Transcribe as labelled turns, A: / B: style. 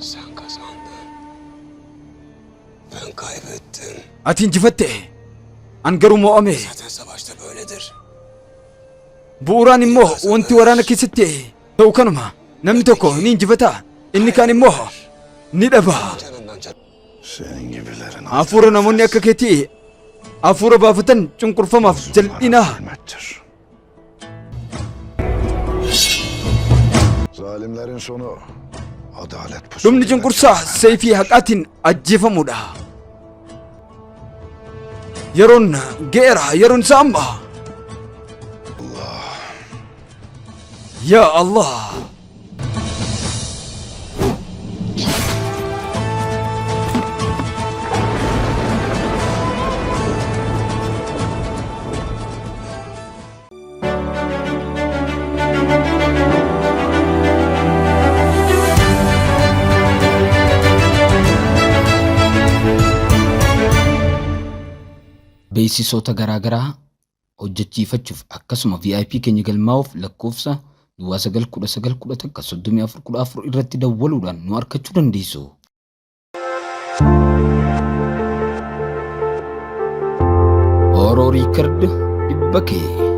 A: Sen kazandın. Ben kaybettim.
B: Ati injifatte. An garuu mo'ame.
A: Zaten savaşta böyledir.
B: Bu'uuraan immoo wanti waraana keessatti ta'u kanuma. Namni tokko ni injifata, inni kaan immoo ni dhaba.
A: Canından can.
C: Senin gibilerin
B: Hafuura namoonni akka keetii hafuura baafatan cunqurfamaaf jal'ina.
C: zulmettir. Zalimlerin sonu adalet pusu.
B: Dhumni cunqursaa seeyfii haqaatiin ajjeefamuudha. Yeroon ga'eera, yeroon isaa amma. Yaa Allah!
D: Beeksisoota garaagaraa hojjechiifachuuf akkasuma VIP keenya galmaa'uuf lakkoofsa duwwaa 9 19 11 34 14 irratti dawwaluudhaan nu argachuu dandeessu. Oro Record dhibba kee.